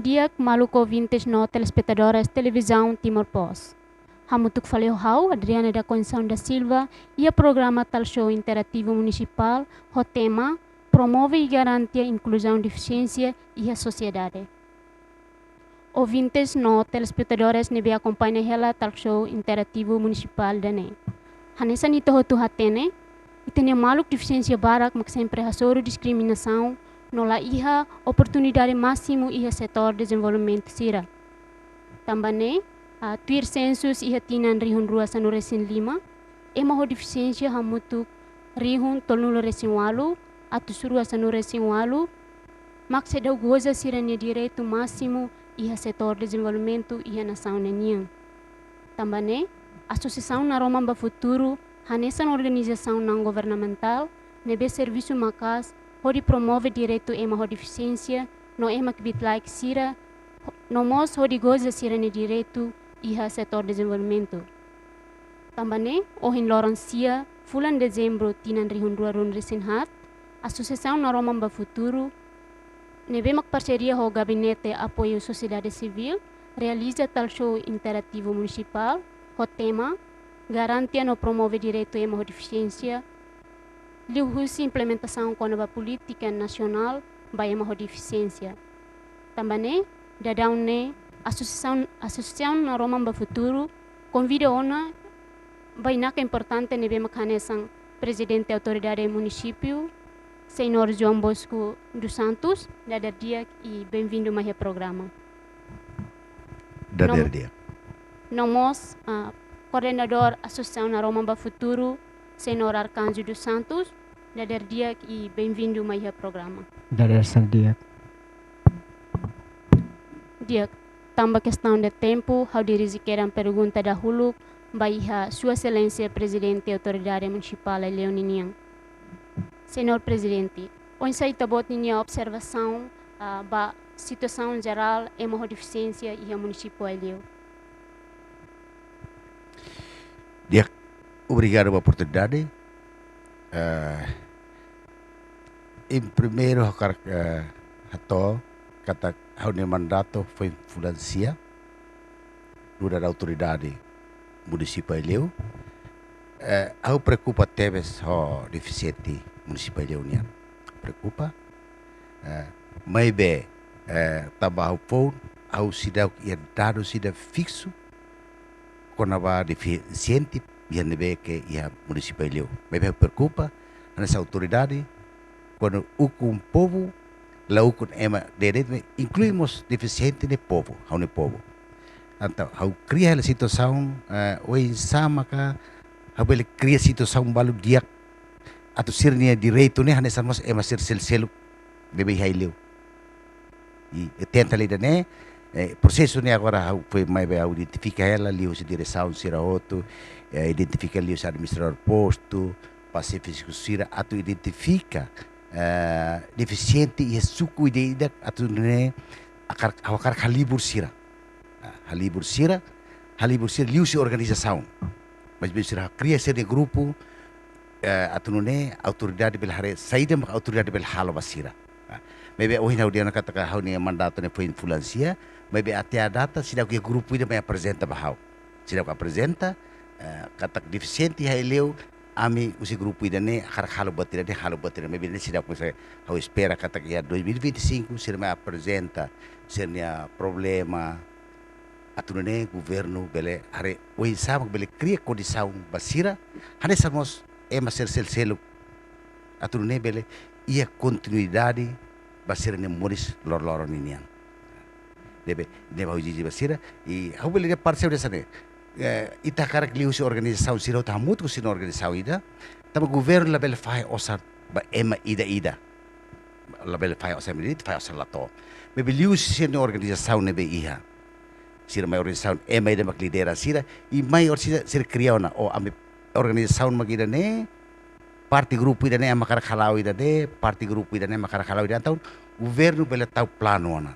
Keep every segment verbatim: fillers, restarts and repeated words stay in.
Di'ak, maluk ouvintes no telespetadores Televizaun Timor Post. Hamutuk fali ho ha'u, Adriana da Conceição da Silva, iha programa talk show interativu munisipál, ho tema Promove i Garantia Inkluzaun Defisiénsia iha Sosiedade. Ouvintes no telespetadores ne'ebé akompaña hela talk show interativu munisipál ida-ne'e. Hanesan ita hotu hatene, ita-nia maluk defisiénsia barak mak sempre hasoru diskriminasaun no la iha oportunidade másimu iha setór dezenvolvimentu sira. Tanba ne'e, ah, tuir sensus iha tinan rihun rua sanulu resin lima, ema ho defisiénsia hamutuk rihun tolunulu resin ualu, atus rua sanulu resin ualu, mak seidauk goza sira-nia direitu másimu iha setór dezenvolvimentu iha nasaun ne'e nian. Tanba ne'e, Asosiasaun Naroman ba Futuru hanesan organizasaun naun-governamentál ne'ebé servisu maka'as hodi promove direitu ema ho defisiénsia no ema kbiit-laek sira, no mós hodi goza sira-nia direitu iha setór dezenvolvimentu. Tanba ne'e, ohin loron sia, fulan Dezembru, tinan rihun rua ruanulu resin haat, Asosiasaun Naroman ba Futuru, ne'ebé mak parseria ho Gabinete Apoiu Sosiedade Sivíl, realiza talk show interativu munisipál, ho tema Garantia no Promove Direitu Ema ho Defisiénsia, liuhusi implementasaun kona-ba polítika nasionál ba ema ho defisiénsia. Tanba ne'e, daudaun ne'e, Asosiasaun, Asosiasaun Naroman ba Futuru konvida ona bainaka importante ne'ebé mak hanesan Prezidente Autoridade Munisípiu, Señór João Bosco dos Santos, dadeer di'ak i benvindu mai iha programa. Dadeer di'ak. No mós, ah, Koordenadór Asosiasaun Naroman ba Futuru, Señór Arcanjo dos Santos, dadeer di'ak i benvindu mai iha programa. Dadeer sala di'ak. Di'ak, tanba kestaun de tempu, ha'u dirije kedan pergunta dahuluk ba iha Sua Exelénsia Prezidente Autoridade Munisipál Aileu ninian. Señór Prezidente, oinsá Ita-Boot ninia observasaun, ah, ba situasaun jerál ema ho defisiénsia iha Munisípiu Aileu? Di'ak, obrigadu ba oportunidade. Eh, em primeiro, ha'u hakarak, eh, hato'o katak ha'u-nia mandatu foin fulan sia nu'udar autoridade Munisípiu Aileu. Eh, ha'u preokupa tebes ho defisiente Munisípiu Aileu nian. Preokupa. Eh, maibé, eh, tanba ha'u foun, ha'u seidauk iha dadus ida fiksu kona-ba defisiente iha ne'ebé ke iha Munisípiu Aileu. Maibé ha'u preokupa, hanesan autoridade, kuandu ukun povu, la ukun ema de'it de'it, inklui mós defisiente ne'e povu, ha'u-nia povu. Entaun, ha'u kria hela situasaun, eh, oinsá maka ha'u bele kria situasaun balu di'ak atu sira-nia direitu ne'e hanesan mós ema sira sel-, seluk ne'ebé iha Aileu. I, i tenta hela ida-ne'e, eh, prosesu ne'e agora ha'u foin maibé ha'u identifika hela liuhusi diresaun sira hotu, eh, identifika liuhusi administradór postu, pasífiku sira atu identifika, eh, defisiente iha suku ida-idak atu nune'e hakarak, hakarak halibur sira. Ah, halibur sira, halibur sira liuhusi organizasaun. Maibé sira kria sira-nia grupu, eh, atu nune'e autoridade bele haree saida mak autoridade bele halo ba sira. Ah, maibé ohin ha'u dehan katak ha'u-nia mandatu ne'e foin fulan sia, maibé até à data seidauk iha grupu ida mai aprezenta ba ha'u. Seidauk aprezenta, eh, katak defisiente iha Aileu, ami husi grupu ida-ne'e hakarak halo buat ida-ne'e, halo buat ida-ne'e, maibé ne'e seidauk, maibé ha'u espera katak iha dois mil e vinte e cinco sira mai aprezenta sira-nia problema, atu nune'e governu bele haree oinsá mak bele kria kondisaun ba sira, hanesan mós ema sira sel-, seluk, atu nune'e bele iha kontinuidade ba sira-nia moris loroloron ninian. Ne'ebé, ne'ebé ha'u ezije ba sira, i ha'u bele dehan parte sira hanesan ne'e. Eh, ita hakarak liuhusi organizasaun sira hotu hamutuk ho sira-nia organizasaun ida, tanba governu labele fahe osan ba ema ida-idak. Labele fahe osan ema ida-idak, fahe osan la to'o. Maibé liuhusi sira-nia organizasaun ne'ebé iha. Sira mai organizasaun, ema ida mak lidera sira, i mai or sira, sira kria ona, o ami organizasaun mak ida-ne'e, parte grupu ida-ne'e ema hakarak hala'o ida-ne'e, parte grupu ida-ne'e ema hakarak hala'o ida-ne'e, entaun governu bele tau planu ona.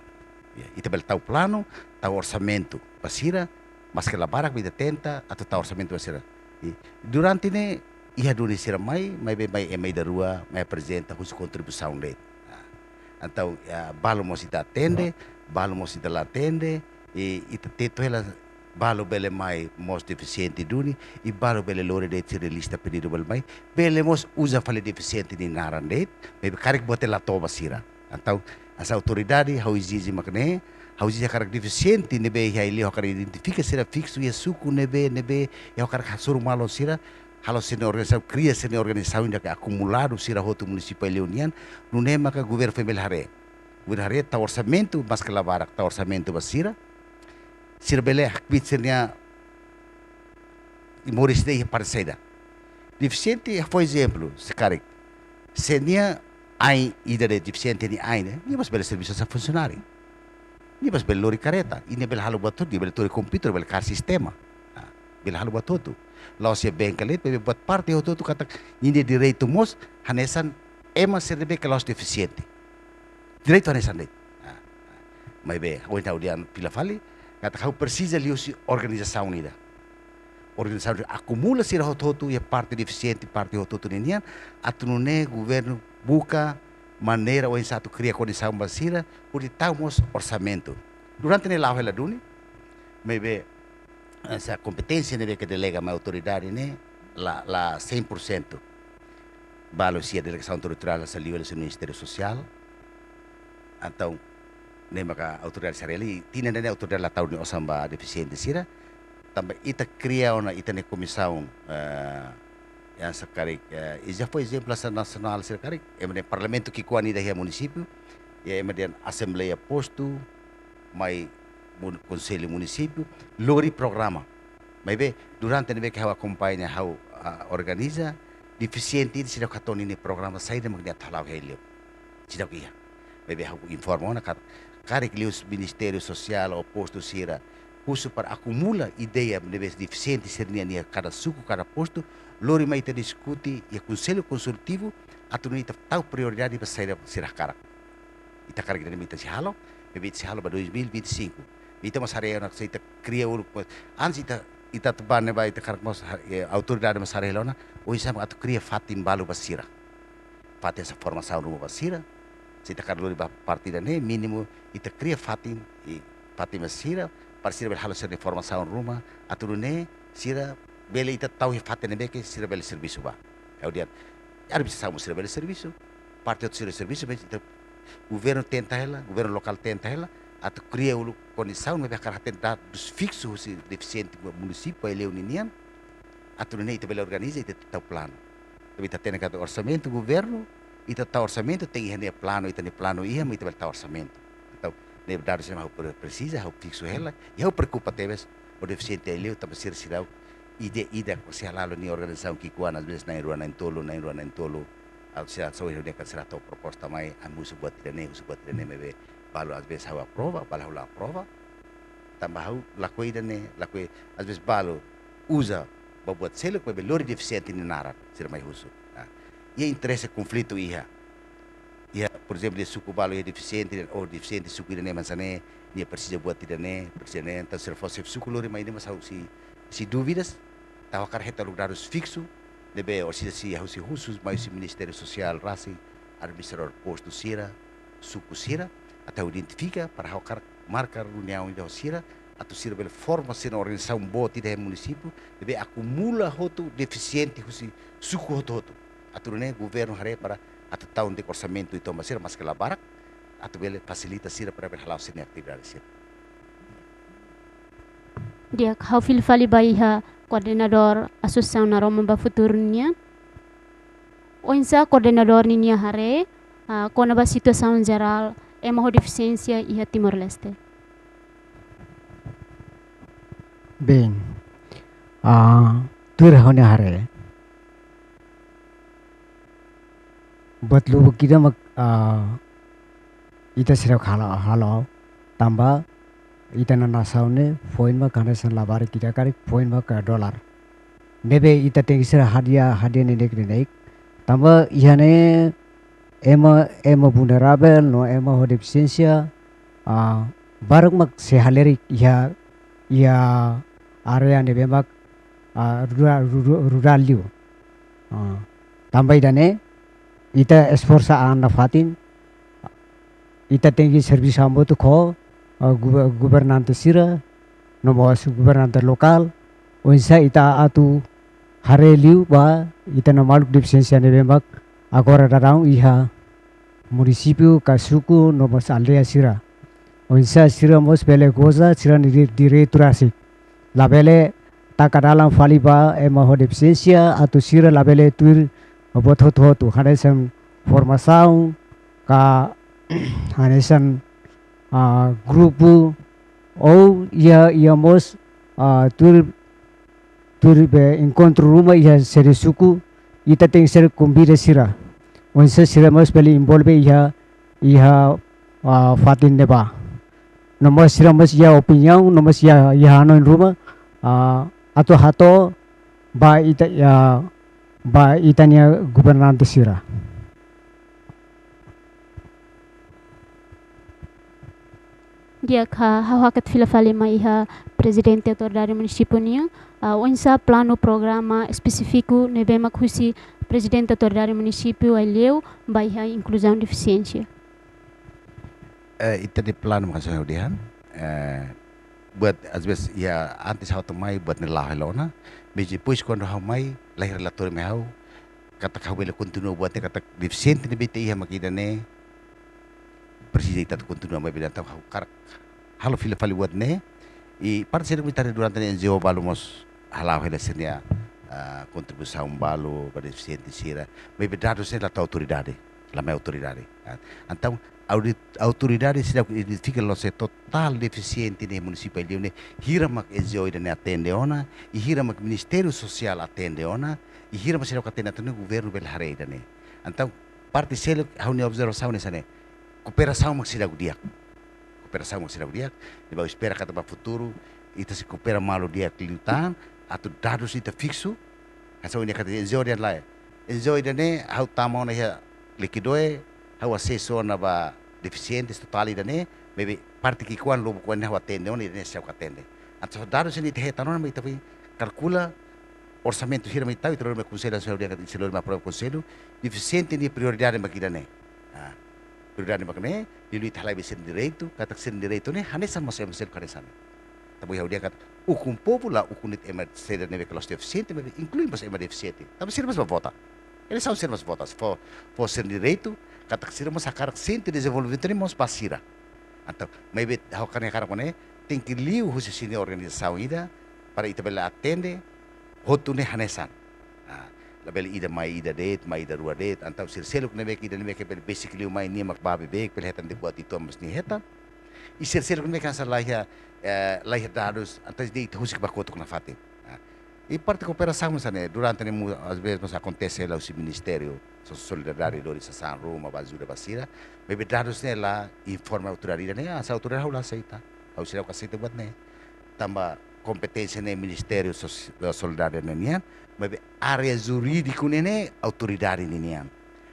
Ya, ita bele tau planu, tau orsamentu ba sira, maske la barak, ita tenta atu tau orsamentu ba sira. I durante ne'e, iha duni sira mai, maibé mai ema ida rua mai aprezenta husi kontribuisaun de'it. Ah, entaun, ah, balu mós ita atende, balu mós ita la atende, i ita tetu hela balu bele mai mós defisiente duni, i balu bele lori de'it sira-nia lista pedidu bele mai, bele mós uza fali defisiente nia naran de'it, maibé karik buat ne'e la toba sira. Entaun, hanesan autoridade, ha'u ezije mak ne'e, ha'u ezije karik defisiente ne'ebé iha Aileu hakarak identifika sira fiksu iha suku ne'ebé, ne'ebé, i ha'u hakarak hasoru malu sira, halo sira-nia organizasaun, kria sira-nia organizasaun ida ke akumuladu sira hotu munisípiu Aileu nian, nune'e maka governu foin bele haree. Governu haree tau orsamentu, maske la barak tau orsamentu ba sira. Sira bele hakbiit sira-nia moris ne'e iha parte saida. Defisiente, fó ezemplu, se karik. Se nia ain ida de'it defisiente nia ain ne'e, nia mós bele servisu hanesan funsionáriu. Nia mós bele lori kareta, i nia bele halo buat hotu, nia bele tuur kompiuter, bele kaer sistema. Ah, bele halo buat hotu. La'ós iha bengkel de'it, maibé buat parte hotu-hotu katak ninia direitu mós hanesan ema sira ne'ebé ke la'ós defisiente. Direitu hanesan de'it. Ah, maibé, ohin ha'u dehan fila fali, katak ha'u presiza liuhusi organizasaun ida. Organizasaun ida akumula sira hotu-hotu, iha parte defisiente, parte hotu-hotu ninian, atu nune'e governu buka maneira oinsá atu kria kondisaun ba sira, hodi tau mós orsamentu. Durante ne'e la'o hela duni, maibé, eh, hanesan kompeténsia ne'ebé ke delega mai autoridade ne'e, la, la cem por cento. Balu sira delegasaun territoriál hanesan liuhusi Ministériu Sosiál. Entaun, ne'e maka autoridade sira hela, i tinan ne'e autoridade la tau nia osan ba defisiente sira. Tanba ita kria ona ita-nia komisaun, eh, hanesan karik, eh, i já foi ezemplu hanesan nasionál sira karik, ema dehan parlamentu ki'ikoan ida iha munisípiu, i ema dehan asembleia postu, mai mun-, konsellu munisípiu, lori programa. Maibé, durante ne'ebé ke ha'u akompaña, ha'u, ah, organiza, defisiente ida seidauk hatene ninia programa saida mak nia atu hala'o iha Aileu. Seidauk iha. Maibé ha'u informa ona katak, karik liuhusi Ministériu Sosiál ou postu sira husu para akumula ideia ne'ebé defisiente sira-nian iha kada suku, kada postu, lori mai ita diskute iha konsellu konsultivu, atu nune'e ita tau prioridade ba saida sira hakarak. Ita hakarak ida-ne'e mak ita sei halo, maibé ita sei halo ba dois mil e vinte e cinco. Ita mós haree ona se ita kria uluk, antes ita, ita atu bá ne'ebá ita hakarak mós, eh, autoridade mós haree hela ona, oinsá mak atu kria fatin balu ba sira. Fatin hanesan formasaun ruma ba sira. Se ita hakarak lori ba parte ida-ne'e, mínimu ita kria fatin, i fatin ba sira, para sira bele halo sira-nia formasaun ruma, atu nune'e sira bele ita tau iha fatin ne'ebé ke sira bele servisu ba. Kemudian, administrasaun mós sira bele servisu, parte hotu sira servisu, maibé ita governu tenta hela, governu lokál tenta hela, atu kria uluk kondisaun, maibé hakarak hatene dadus fiksu husi defisiente munisípiu Aileu ninian, atu nune'e ita bele organiza, ita tau planu. Tanba ita hatene katak orsamentu governu, ita tau orsamentu, tenke iha nia planu, ita-nia planu iha, mak ita bele tau orsamentu. Entaun, ne'e dadus ne'ebé ha'u pre-, presiza, ha'u fiksu hela, i ha'u preokupa tebes, ho defisiente Aileu, tanba sira seidauk, ida-idak, se hala'o nia organizasaun ki'ikoan, às vezes na'in-rua na'in-tolu, na'in-rua na'in-tolu, atu sira, só iha ne'e kan sira tau proposta mai, ami husu buat ida-ne'e, husu buat ida-ne'e, maibé balu às vezes ha'u aprova, balu ha'u la aprova. Tanba ha'u lakohi ida-ne'e, lakohi, às vezes balu uza ba buat seluk, maibé lori defisiente nia naran, sira mai husu. Ah, iha interese konflitu iha. Iha, por ezemplu, iha suku balu iha defisiente, ou defisiente suku ida-ne'e mak hanesan ne'e, nia presiza buat ida-ne'e, presiza ne'e, entaun sira fó xefe suku lori mai ne'e, mas ha'u sei, sei dúvidas, tanba hakarak hetan uluk dadus fiksu, ne'ebé orsida sei, ha'u sei husu mai husi Ministériu Sosiál rasik, administradór postu sira, suku sira, atu ha'u identifika, para ha'u hakarak marka reuniaun ida ho sira, atu sira bele forma sira-nia organizasaun boot ida iha munisípiu, ne'ebé akumula hotu defisiente husi suku hotu-hotu. Atu nune'e governu haree para atu tau de'it orsamentu uitoan ba sira maske la barak, atu bele fasilita sira para bele hala'o sira-nia atividade sira. Di'ak, ha'u fila fali ba iha koordenadór Asosiasaun Naroman ba Futuru nian. Oinsá koordenadór ninia haree, ah, kona-ba situasaun jerál ema ho defisiénsia iha Timor-Leste? Bem, ah, tuir ha'u-nia haree, buat lubuk ida mak, ah, ita seidauk halo, halo, tanba ita-nia nasaun ne'e foin mak hanesan labarik ida karik, foin mak dolar. Ne'ebé ita tenke sira hadi'a, hadi'a neineik-neineik. Tanba iha ne'e ema, ema vulneravel no ema ho defisiénsia, ah, baruk mak sei halerik iha, iha área ne'ebé mak, ah, rurál, rurál, rurál liu. Ah, tanba ida-ne'e, ita esforsa an nafatin, ita tenke servisu hamutuk ho ah, gover-, governante sira, no mós governante lokál, oinsá ita atu haree liu ba ita-nia maluk defisiénsia ne'ebé mak agora daudaun iha munisípiu ka suku no mós aldeia sira. Oinsá sira mós bele goza sira-nia di-, direitu rasik. Labele taka dalan fali ba ema ho defisiénsia atu sira labele tuir buat hotu-hotu. Hanesan formasaun ka hanesan, ah, grupu ou iha, iha mós, ah, tuir, tuir be enkontru ruma iha sede suku, ita tenke ser konvida sira. Oinsá sira mós bele envolve iha, iha, ah, fatin ne'ebá. No mós sira mós iha opiniaun, no mós iha, iha hanoin ruma, ah, atu hato'o ba ita, ah, ba ita-nia governante sira. Di'ak, ha'u hakat fila fali mai iha Prezidente Autoridade Munisípiu nian, ah, oinsá planu programa espesífiku ne'ebé mak husi Prezidente Autoridade Munisípiu Aileu ba iha inkluzaun defisiénsia. Eh, ita-nia planu mak hanesan ha'u dehan, eh, buat às vezes, ya, antes ha'u atu mai buat ne'e la'o hela ona, mas depois kuandu ha'u mai, la'e relatóriu mai ha'u, katak ha'u bele kontinua buat ne'e, katak defisiente ne'ebé ita iha mak ida-ne'e, presiza ita atu kontinua mai bele entaun ha'u hakarak halo fila fali buat ne'e. I parte sira komunitáriu durante ne'e N G O balu mós hala'o hela sira-nia, ah, kontribuisaun balu ba defisiente sira. Maibé dadus ne'e la tau autoridade, la mai autoridade. Ah, entaun audit-, autoridade seidauk identifika loos totál defisiente iha munisípiu Aileu ne'e, hira mak N G O ida-ne'e atende ona, i hira mak Ministériu Sosiál atende ona, i hira mak seidauk atende, atu nune'e governu bele haree ida-ne'e. Entaun parte seluk ha'u-nia observasaun hanesan ne'e. Kooperasaun mak seidauk di'ak. Kooperasaun mak seidauk di'ak. Ne'ebé ha'u espera katak ba futuru ita sei koopera malu di'ak liután, atu dadus ita fiksu. Hanesan ohin dehan katak N G O dehan lae. N G O ida-ne'e ha'u tama ona iha Lekidoe, ha'u asesu ona ba defisiente totál ida-ne'e, maibé parte ki'ikoan, lubuk oan ne'e ha'u atende ona, ida-ne'e seidauk atende. Entaun dadus ne'e ita hetan ona, maibé ita foin kalkula orsamentu hira mak ita tau, ita lori mai konsellu, seidauk di'ak ita lori mai aprova konsellu, defisiente nia prioridade mak ida-ne'e. Ah, prioridade mak ne'e, liuliu ita halai ba sira-nia direitu, katak sira-nia direitu ne'e hanesan mós ema seluk hanesan. Tanba ha'u dehan katak ukun povu la ukun de'it ema sira ne'ebé ke la'ós defisiente, maibé inklui mós ema defisiente. Tanba sira mós bá vota. Eleisaun sira mós vota. Fó, fó sira-nia direitu, katak sira mós hakarak sente dezenvolvimentu ne'e mós ba sira. Entaun, maibé ha'u hakarak dehan katak ne'e, tenke liu husi sira-nia organizasaun ida, para ita bele atende, hotu ne'e hanesan. Ah, labele ida mai ida de'it, mai ida rua de'it, entaun sira seluk ne'ebé ke ida ne'ebé ke bele besik liu mai nia mak bá beibeik, bele hetan de'it buat uitoan mós nia hetan. I sira seluk ne'ebé ke hanesan la iha, eh, la iha dadus, entaun ida ita husik bá kotuk nafatin. Ah, i parte kooperasaun hanesan ne'e, durante ne'e mós, às vezes mós akontese hela husi Ministériu So-, Solidariedade lori sasán ruma ba ajuda ba sira, maibé dadus ne'e la informa autoridade ida-ne'e, ah, hanesan autoridade ha'u la aseita, ha'u seidauk aseita buat ne'e. Tanba kompeténsia ne'e Ministériu Sos-, Solidariedade ninian, maibé área jurídiku ne'e ne'e autoridade ninian.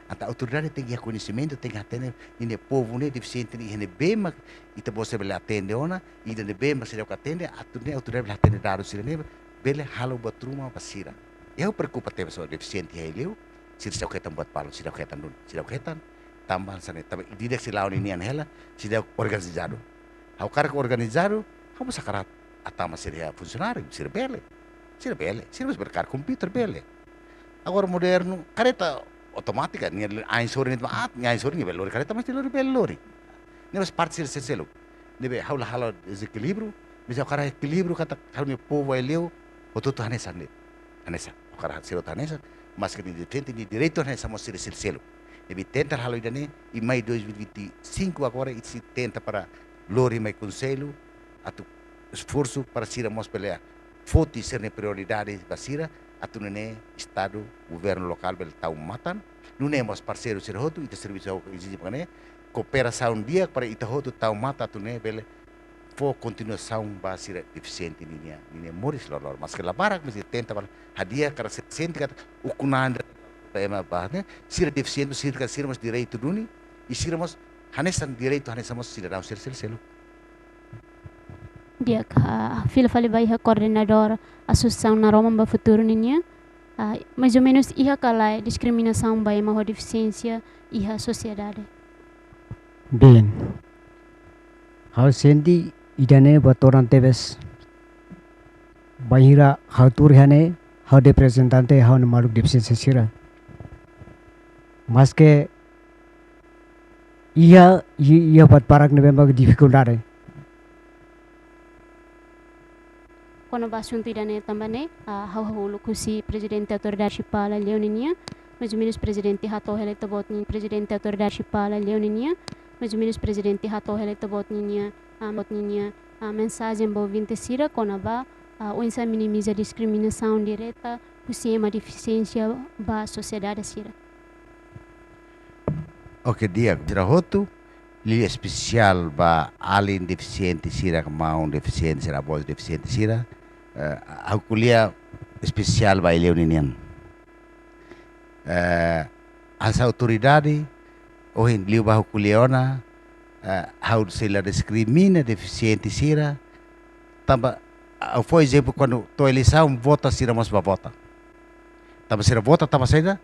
Entaun autoridade tenke iha koñesimentu, tenke hatene ninia povu ne'e defisiente ne'e iha ne'ebé mak ita-boot sira bele atende ona, ida ne'ebé mak seidauk atende, atu nune'e autoridade bele hatene dadus sira-ne'e, bele halo buat ruma ba sira. I ha'u preokupa tebes ho defisiente iha Aileu, sira seidauk hetan buat balu, seidauk hetan duni, seidauk hetan, tanba hanesan ne'e, tanba ida-idak sira la'o ninian hela, seidauk organizadu. Ha'u hakarak organizadu, ha'u mós hakarak hatama sira iha funsionáriu, sira bele. Sira bele, sira mós bele kaer kompiuter bele. Agora modernu, kareta automátika, nia ain sorin ne'e mak aat, nia ain sorin nia bele lori kareta, mas nia lori bele lori. Ne'e mós parte sira seluk. Ne'ebé ha'u la halo dezekilíbriu, mas ha'u hakarak ekilíbriu katak ha'u-nia povu Aileu, hotu-hotu hanesan de'it. Hanesan, ha'u hakarak sira hotu hanesan, maske nia defende nia direitu hanesan mós sira seluk. Ne'ebé tenta halo ida-ne'e, i mai dois mil e vinte e cinco agora, ita sei tenta para lori mai konsellu, atu esforsu para sira mós bele foti sira-nia prioridade ba sira, atu nune'e Estadu, governu lokál bele tau matan, nune'e mós parseiru sira hotu, ita servisu ha'u ezije ba ne'e, kooperasaun di'ak para ita hotu tau matan atu nune'e bele fó kontinuasaun ba sira defisiente ninia, ninia moris loroloron. Maske la barak, mas ita tenta bele hadi'a katak sira sente katak ukun an ida ema ba ne'e, sira defisiente, sira, sira mós direitu duni, i sira mós hanesan direitu, hanesan mós sidadaun sira, sira seluk. Di'ak, ah, fila fali ba iha koordenadór Asosiasaun Naroman ba Futuru ninian, ah, mais ou menos iha ka lae diskriminasaun ba ema ho defisiénsia iha sosiedade? Bem, Ha'u sente ida-ne'e buat todan tebes. Bainhira ha'u tuur iha ne'e, ha'u reprezentante ha'u-nia maluk defisiénsia sira. Maske iha, i-, iha buat barak ne'ebé mak difikuldade. Kona-ba asuntu ida-ne'e tanba ne'e, ah, ha'u hahú uluk husi Prezidente Autoridade Munisipál Aileu ninian, mais ou menos Prezidente hato'o hela ita-boot nia, Prezidente Autoridade Munisipál Aileu ninian, mais ou menos Prezidente hato'o hela ita-boot ninia, ah, boot ninia, ah, mensajen ba ouvinte sira kona-ba, ah, oinsá minimiza diskriminasaun direta husi ema defisiénsia ba sosiedade sira. Oke, di'ak, sira hotu, liuliu espesiál ba alin defisiente sira, maun defisiente sira, avós defisiente sira, eh, ha'u ko'alia espesiál ba Aileu ninian. Eh, hanesan autoridade, ohin liu ba ha'u ko'alia ona, eh, ha'u sei la diskrimina defisiente sira, tanba, ha'u fó ezemplu kuandu to'o eleisaun vota sira mós bá vota. Tanba sira vota tanba saida,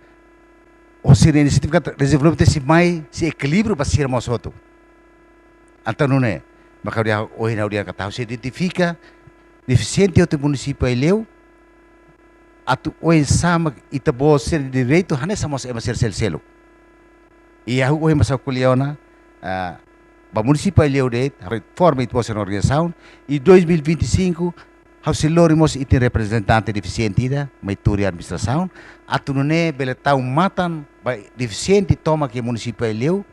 ho sira inisiativa katak dezenvolvimentu sei mai, sei ekilíbriu ba sira mós hotu. Entaun nune'e, maka ha'u dehan, ohin ha'u dehan katak ha'u sei identifika defisiente hotu munisípiu Aileu, atu oinsá mak ita-boot sira-nia direitu hanesan mós ema sira seluk-seluk. I ha'u ohin mós ha'u ko'alia ona, ah, ba munisípiu Aileu de'it, ha'u forma ita-boot sira-nia organizasaun, i dois mil e vinte e cinco, ha'u sei lori mós ita-nia reprezentante defisiente ida, mai tuur iha administrasaun, atu nune'e bele tau matan ba defisiente tomak iha munisípiu Aileu,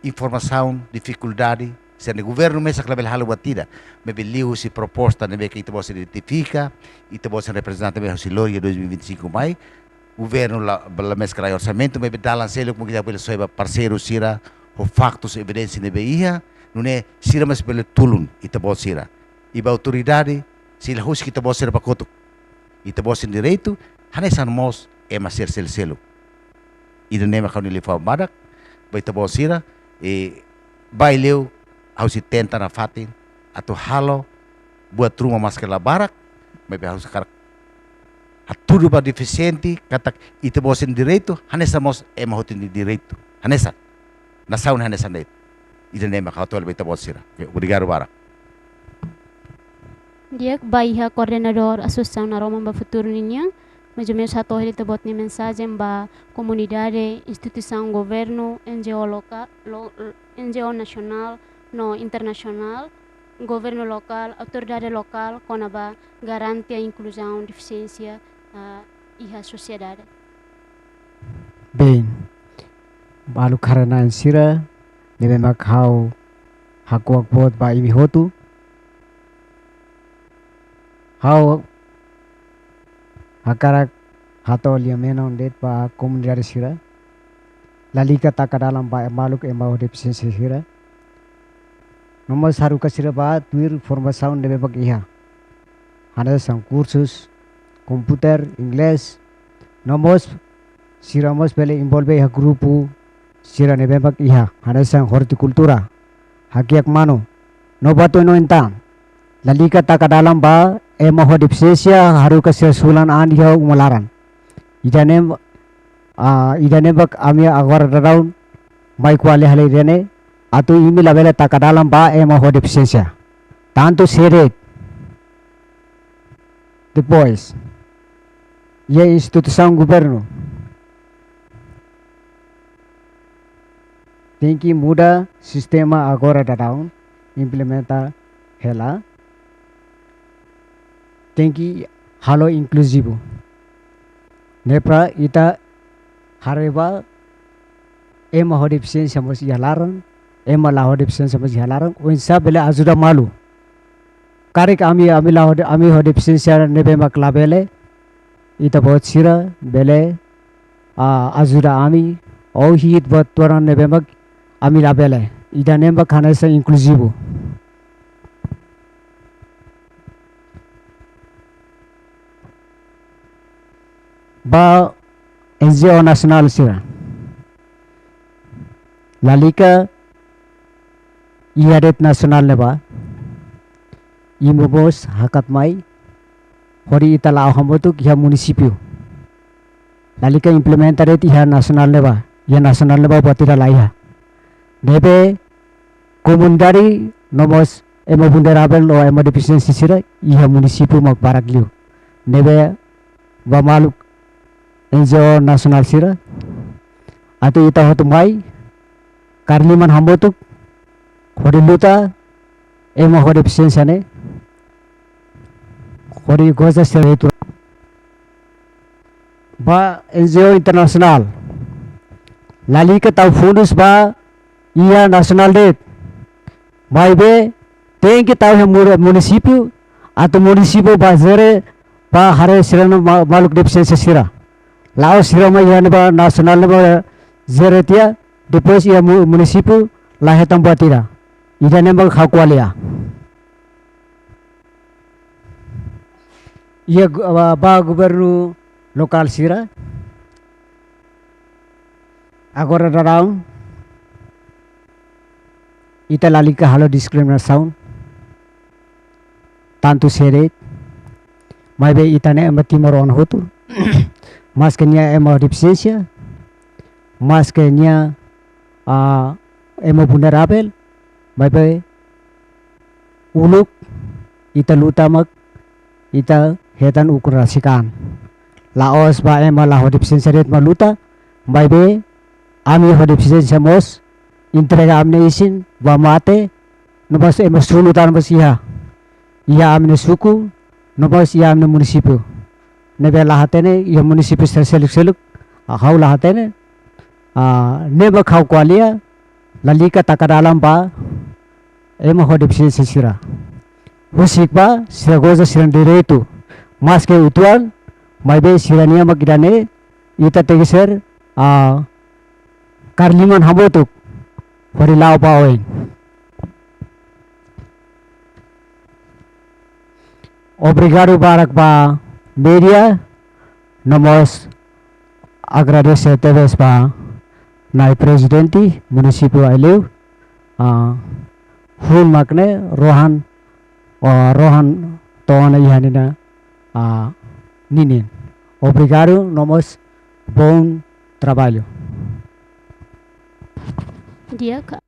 informasaun, difikuldade, sira-ne'e governu mesak labele halo buat ida, maibé liuhusi proposta ne'ebé ke ita-boot sira identifika, ita-boot sira-nia reprezentante ne'ebé ha'u sei lori iha dois mil e vinte e cinco mai, governu la, la mesak rai orsamentu, maibé dalan seluk mungkin ita bele soe ba parseiru sira, ho faktus, evidénsia ne'ebé iha, nune'e sira mós bele tulun ita-boot sira. I ba autoridade, sei la husik ita-boot sira ba kotuk. Ita-boot sira-nia direitu hanesan mós ema sira seluk-seluk. Ida-ne'e mak ha'u-nia liafuan badak ba ita-boot sira, i ba Aileu ha'u sei tenta nafatin atu halo buat ruma maske la barak, maibé ha'u hakarak hatudu ba defisiente katak ita-boot sira-nia direitu hanesan mós ema hotu nia direitu. Hanesan. Nasaun hanesan de'it. Ida-ne'e mak ha'u hato'o hela ba ita-boot sira. Oke, obrigadu barak. Di'ak, ba iha koordenadór Asosiasaun Naroman ba Futuru ninian, mais ou menos hato'o hela ita-boot nia mensajen ba komunidade, instituisaun governu, N G O loka-, lo-, N G O nasionál no internasionál, governu lokál, autoridade lokál, kona-ba garantia inkluzaun defisiénsia, ah, iha sosiedade. Bem, maluk haree-na'in sira, ne'ebé mak ha'u hakuak boot ba imi hotu. Ha'u hakarak hato'o lia-menon de'it ba komunidade sira. Lalika taka dalan ba maluk ema ho defisiénsia sira. No mós haruka sira ba tuir formasaun ne'ebé mak iha. Hanesan kursus komputer, inglés, no mós sira mós bele envolve iha grupu sira ne'ebé mak iha, hanesan ortikultura, hakiak manu, no buat oioin tan. Lalika taka dalan ba ema ho defisiénsia, haruka sira sulan an iha uma laran. Ida-ne'e, ah, ida-ne'e mak ami agora daudaun mai ko'alia hela ida-ne'e, atu imi labele taka dalan ba ema ho defisiénsia. Tantu sé de'it. Depois, iha instituisaun governu tenke muda sistema agora daudaun, implementa hela, tenke halo inkluzivu. Ne'e para ita haree ba ema ho defisiénsia mós iha laran, ema la ho defisiénsia mós iha laran, oinsá bele ajuda malu. Karik ami, ami la ho de-, ami ho defisiénsia ne'ebé mak labele, ita-boot sira bele, ah, ajuda ami, ou hi'it buat tuan ne'ebé mak ami labele. Ida-ne'e mak hanesan inkluzivu. Ba N G O nasionál sira. Lalika iha de'it nasionál ne'ebá. Imi mós hakat mai. Hodi ita la'o hamutuk iha munisípiu. Lalika implementa de'it iha nasionál ne'ebá. Iha nasionál ne'ebá buat ida laiha. Ne'ebé komunidade no mós ema vulneravel ou ema defisiénsia sira iha munisípiu mak barak liu. Ne'ebé ba maluk N G O nasionál sira, atu ita hotu mai, kaer liman hamutuk, hodi luta ema ho defisiénsia ne'e, hodi goza sira direitu. Ba N G O internasionál, lalika tau fundus ba iha nasionál de'it. Maibé tenke tau iha mu-, munisípiu, atu munisípiu ba jere, ba haree sira-nia ma-, maluk defisiénsia sira. La'ós sira mai iha ne'ebá nasionál ne'ebá jere tiha, depois iha mu-, munisípiu la hetan buat ida. Ida-ne'e mak ha'u ko'alia. Iha gu-, ba, ba governu lokál sira. Agora daudaun ita lalika halo diskriminasaun, tantu sé de'it, maibé ita-nia ema timoroan hotu, maske nia ema defisiénsia, maske nia, ah, ema vulneravel, maibé uluk ita luta mak ita hetan ukun rasik an. La'ós ba ema la ho defisiénsia de'it mak luta, maibé ami ho defisiénsia mós entrega ami-nia isin ba mate, no mós ema sunu tan mós iha. Iha ami-nia suku, no mós iha ami-nia munisípiu. Ne'ebé la hatene, iha munisípiu sira seluk-seluk, ah, ha'u la hatene, ah, ne'ebé ha'u ko'alia, lalika taka dalan ba ema ho defisiénsia sira. Husik ba sira goza sira-nia direitu. Maske uitoan, maibé sira-nia mak ida-ne'e, ita tenke ser, ah, kaer liman hamutuk, hodi la'o ba oin. Obrigadu barak ba média, no mós agradese tebes ba Na'i Prezidente Munisípiu Aileu, ah, hun mak ne'e rohan, ah, rohan to'o ona iha ninia, ah, ninin. Obrigadu, no mós bom trabalho. Di'ak,